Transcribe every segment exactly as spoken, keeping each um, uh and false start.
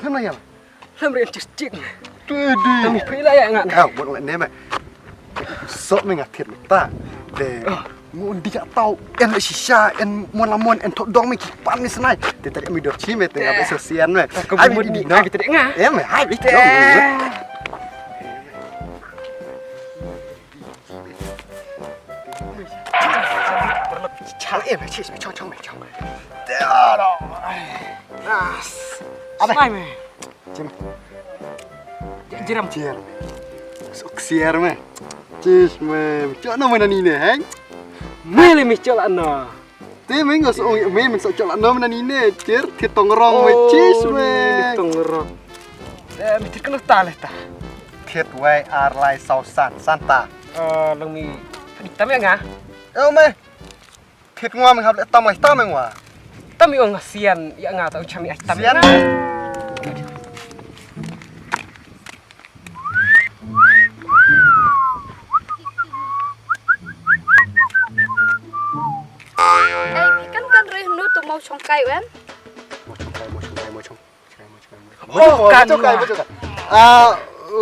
Lam na ïa. Lam ri en chik chik. Tu di. Kami phi la ïa nga. Kau buat lek ne me. Sok me nga thied ta. De. Ngun di ka tau en shisha en mon la mon en thok dong me ki pan ni snai. Te tadi mi dor chi me te nga be so sian me. Ai bi di na. Em me ai bi. Chal em chis me chong chong me chong. Abe. Smai me. Chim. Jiram. Jiram. Sok siar me. Chis me. Chok na mana ni ne heng. Mele me chok la na. Te me nga so ong me men so chala nom na ni ne tir thit tong rong me chis me. Tong rong. Eh, me thit kano ta le ta. Thit wai ar lai sau san san ta. Eh, long mi di tam ya nga. Eh me. Thit ngwa me hap le tam ai tam ngwa. Tam i ong sian ya nga ta u chami ai tam ya nga. Ei, phi kan kan rei hnu tu mo chong kai wen? Mo chong kai, mo chong kai, mo chong kai, mo chong kai. Oh, mo chong kai, mo chong kai. Ah,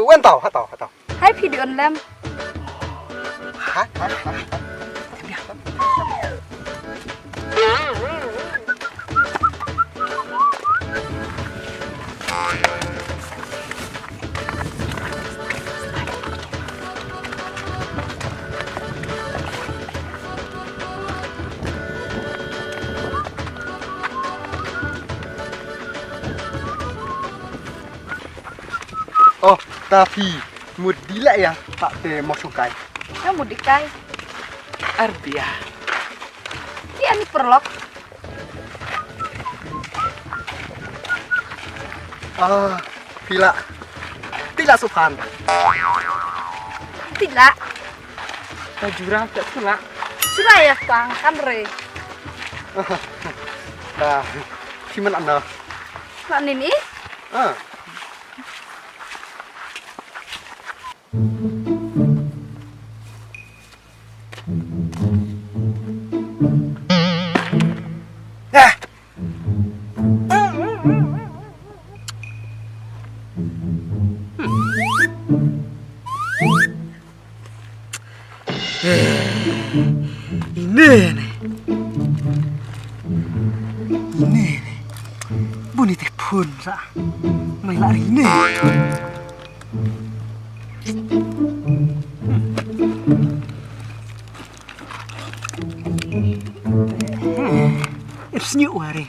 wen tau, ha tau, ha tau. Hai phi di on lem. Ha, ha, ha, ha. Oh, ta phi mut di la ya, ta te mo chong kai. Ya mut di kai. Arbia. Ki ani perlok. Ah, pila. Pila supan. Pila. Ta jura ta pila. Jura ya tang kan re. Ta, si man ana. Nak nini? Ah. Ine ne. Ine ne. Bun ite phun sa. Mai la ri ne. Ipsnyu ware.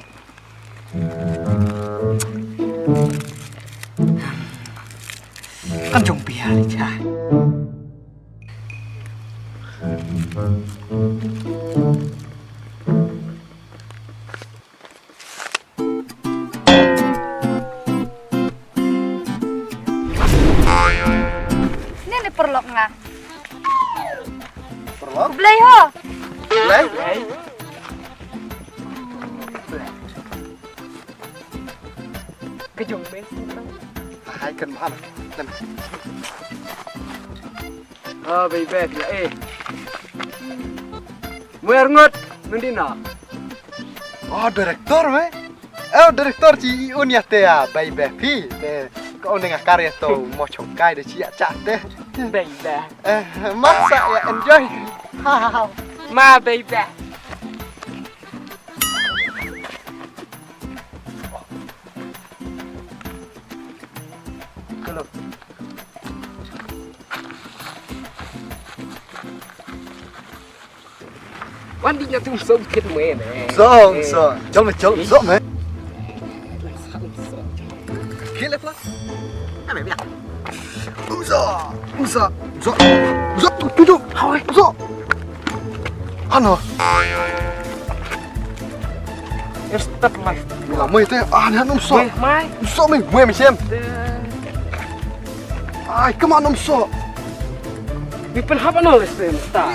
Kan jong pia ni cha. Ni ni perlok nga. Perlok? Blei ho. Blei? Kejong me. Hai kan mahal. Kan. Ah, baby, ya eh. Muer ngot nundina. Oh, director me. Oh, director chi i un ya te ya, baby phi te. Ko un nga kar ya to mo chong kai de chi ya cha te. Baby. Eh, masa ya enjoy. Ha ha ha. Ma baby. Hello. Wan di nya tum som kit me ne. Som, som. Jom, jom, som me. Kile pla. Ame bia. Usa, usa, usa, usa, tu tu. Hoi, usa. Ano? Start life. Mai te, ah, ni hanum so. Mai. So mai, mai mai sem. Ai, come on, um so. Mi pen hap ano le sem ta.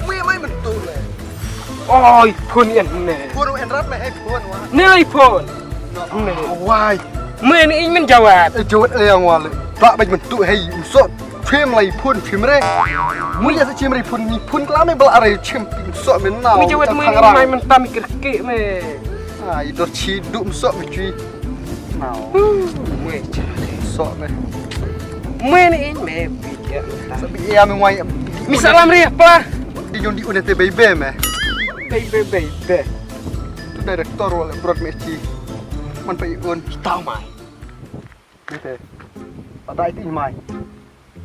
Mai mai men tu le. Oi, phone yan ne. Phone en rat me hai phone wa. Ne ai phone. Ne. Wai. Men in men jawat. Eh, jawat le yang wa le. Ba ba men tu hai, um so. Chim lai phun chim re. Mun ya sa chim re phun ni phun kla me bla re chim ping so me nau. Mi jawat me mai men tam kir ke me. Ah, i dor chi du um so me chi. Mwe, sok me. Mwe ni me. Sabi ya me wai. Mi salam ri pa. Di jong di une te baby me. Baby, baby. Tu director wala brot me chi. Man pa i un. Tau mai. Ni te. Pada itu mai.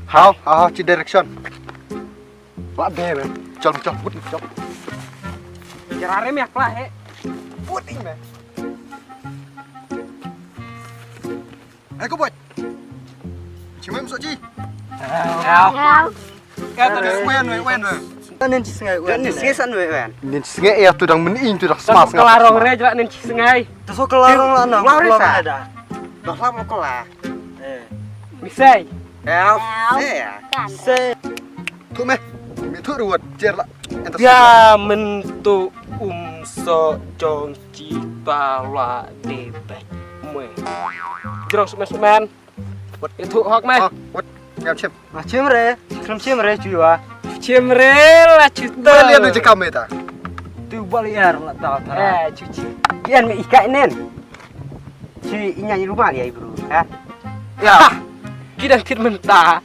Hao, hao, hao, chi direction. Lah de me. Chal, chal, but chal. Kira re me akla he. But me. Hai ko boy. Chi mem so chi. Hao. Hao. Ka ta wen wen wen. Nen chi sngai wen. Nen chi sngai san wen wen. Nen chi sngai ya tu dang men in tu dang smas. Kala rong re jela nen chi sngai. Tu so kala rong la na. Lau re sa. Dah lama kala. Eh. Misai. Ya. Se. Tu me. Me tu ruat jer la. Enta. Bia men tu um so jong chi ta la de bai. Mwe. Jrong semen semen. Wat itu hok me. Ah, wat. Ngam chim. Ah, chim re. Chim chim re chu wa. Chim re la chu to. Mwe lian je kam me ta. Tu bal yar la ta ta. Eh, chu chi. Ian me ikai nen. Chi inya ni rumal ya ibru, ha? Ya. Ki dang tit mynta.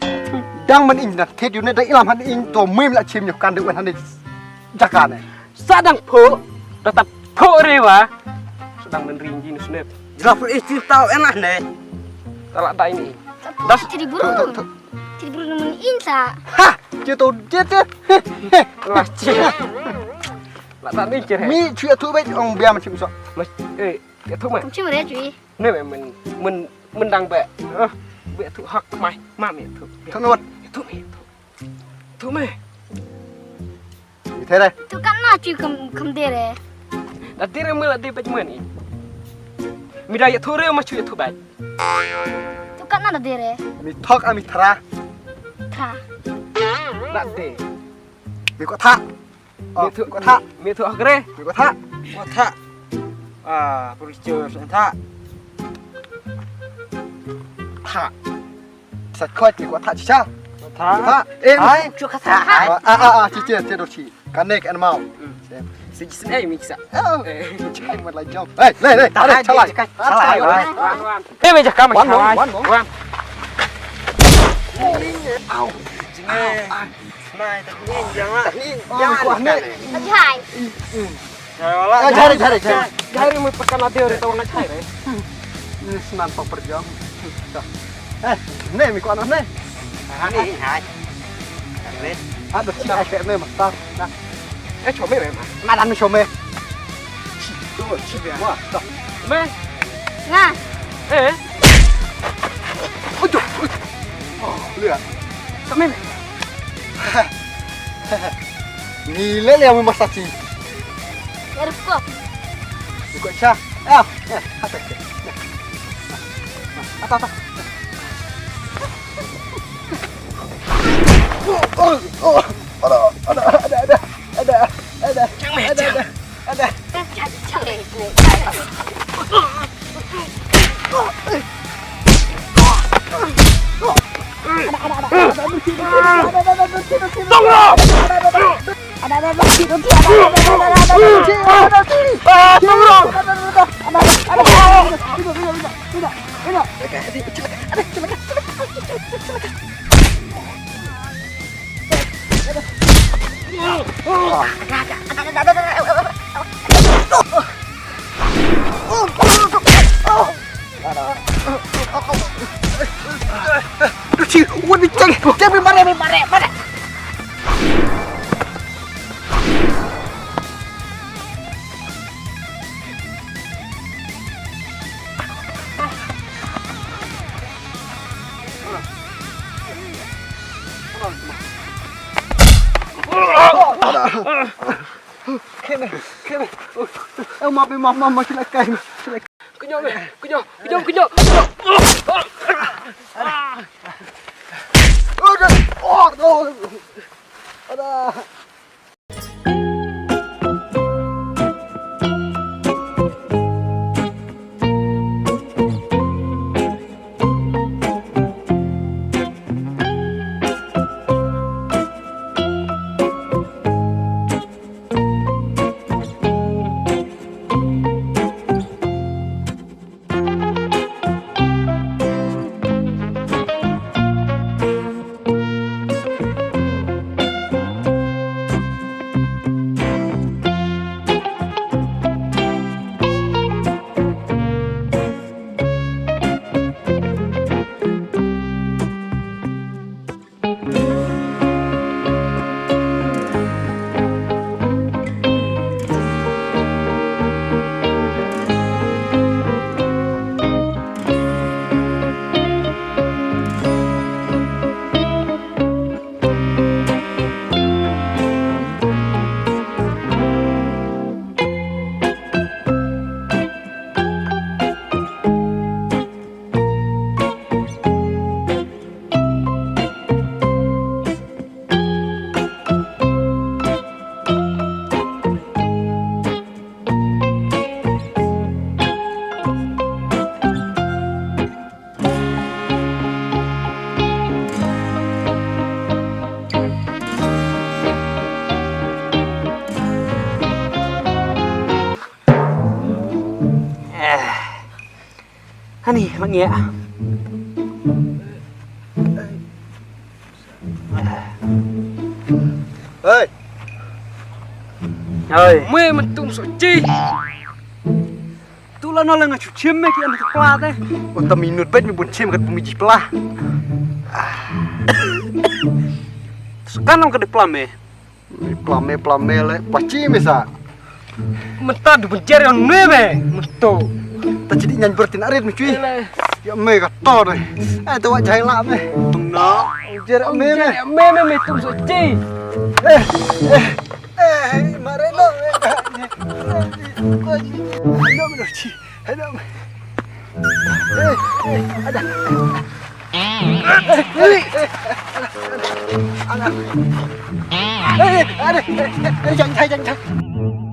Dang men in dang tit yu ne dang ilam han in to mem la chim nyo kan de wen han ne jaka ne. Sa dang pho, da ta pho re wa. Sa dang men ring jin snep. Jela pho is tin tau en lah ne. Tala dai ni. Das. Jadi buru. Jadi buru men in sa. Ha, je to je je. La chi. La ta ni che. Mi chu ya tu be ong bia ma chim so. Mas eh. Ïathuh me. Kam chim re chui. Ne me men men men dang be. Ah, be ïathuh hok mai. Ma me ïathuh. Ïathuh me wat. Ïathuh me. Ïathuh me. Ïathuh re. Tu kan na chui kam kam de re. Da de re me la de be men i. Mi da ïathuh re ma chui ïathuh be. Tu kan na da de re. Mi thok a mi thra. Thra. Na de. Mi ko tha. Oh, mi ïathuh, ko tha. Mi ïathuh hok re. Mi ko tha. Ko tha. Ah, purichur sa tha. Tha. Sa khoi mi ko tha chicha. Ko tha. Tha. Eh, hai. Chu ka tha. Ah, ah, ah, chi chi chi do chi. Ka nek an mau. Si chi sin ei mi sa. Oh. Eh, chi kai mat la jom. Hey, le le. Tha le chalai. Chalai. Eh, me ja kam. Wan wan wan. Wan. Au. Jing eh. Mai, tak ni, jangan. Tak ni, jangan. Kau ni. Jai. Jai wala. Ah, jai, jai, jai. Jai, mu pekan ati orang tahu nak jai, eh. Ni senan pak perjam. Eh, ni, mi kau anak ni. Ah, ni, hai. Ada cik ai kat ni, mas. Nah. Eh, chome, me, mas. Mana ni chome? Chik, tu, chik, ya. Wah, dah. Me. Nga. Eh. Aduh. Oh, lihat. Kami. Ni le le mo masachi. Erko. Ko cha. Ah. Ata ata. Oh, oh, oh. Ada ada ada ada ada ada. Ada ada ada. Kene, kene. Eh, ma, ma, ma, ma, kila kai. Kila kai. Kunyo me, kunyo, kunyo, kunyo. Ada. Oh, no. Ada. Ani, lang ya. Hei. Hei. Mui mentum sochi. Tu la no la nga chu chim me ki an pla te. Uta minut bet mi bun chim kat pumi ji pla. Sekan ong ka de pla me. Pla me, pla me le, pachi me sa. Menta du benjer yon me me. Mesto. Ta chidi nyan bertin arit me chui. Ya me ka tor. Eh, tu wajah la me. Tungna. Jer me me. Jer me me, me tum sochi. Eh, eh, eh, mare lo. Hello, hello, chi. Hello. Eh, eh, ada. Eh, eh, ada. Eh, ada. Eh, eh, jangan, jangan, jangan.